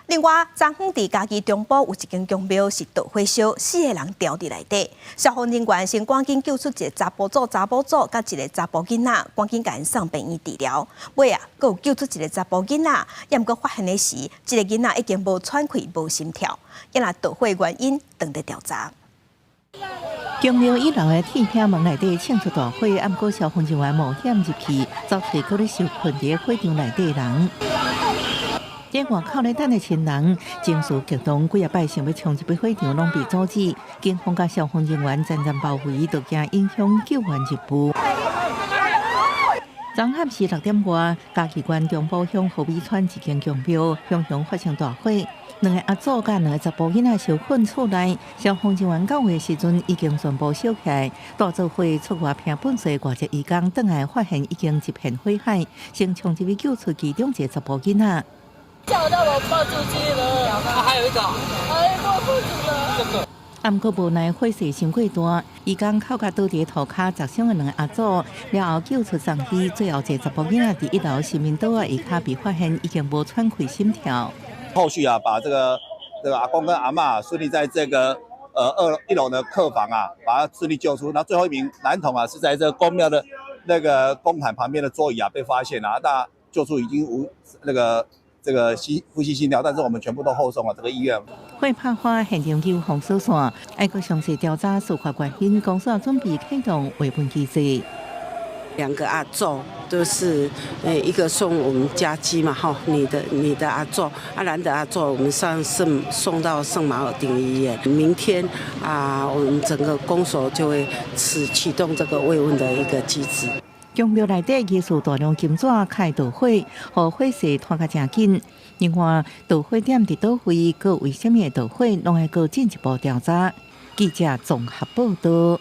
另外，昨昏佇嘉義中部有一間宮廟是著火燒，四个人牢佇內底。消防人員先趕緊救出一个查埔祖、查某祖，佮一个查埔囡仔，趕緊共𪜶送病院治療。尾啊，閣有救出一个查埔囡仔，也毋過發現的時，這个囡仔已經無喘氣、無心跳。現在著火原因正佇調查。宮廟一樓的鐵片門內底衝出大火，毋過消防人員冒險入去，走揣閣咧受困佇火場內底人。佇外口咧等的親人情緒激動，幾仔擺想欲衝入去火場，攏被阻止。警方佮消防人員層層包圍，都驚影響救援任務。昨暗時6點外，嘉義縣中埔鄉河尾村一間宮廟，雄雄發生大火，兩个阿祖佮兩个查埔囡仔受困厝內，消防人員到位的時陣已經全部燒起來。帶做伙出外拼糞埽外籍移工，轉來發現已經一片火海，先衝入去救出其中一个查埔囡仔。嚇到我抱出去了，啊，還有一個，哎，抱出去了。這個。毋過無奈火勢傷過大，移工哭共倒佇塗跤砸傷的兩个阿祖，了後救出送醫，最後一个查埔囡仔佇一樓神明桌仔下跤被發現已經無喘氣心跳。後續啊，把這個阿公跟阿嬤順利在這個一樓的客房啊，把他順利救出。那最後一名男童啊，是在這個宮廟的那個公壇旁邊的桌椅啊被發現啊，那救出已經無那個。這個吸呼吸心跳，但是我們全部都後送了這個醫院。火拍花現場救封鎖線，愛閣詳細調查事發原因，公所準備啟動維穩機制。兩個阿祖都是，一個送我們家居嘛，哈，你的阿祖，啊，男的阿祖，我們上聖送到聖馬爾定醫院。明天啊，我們整個公所就會啟動這個慰問的一個機制。宮廟內底疑似大量金紙開著火，予火勢拖甲誠緊。另外，導火點佇佗位，閣為啥物會著火，攏愛閣進一步調查。記者綜合報道。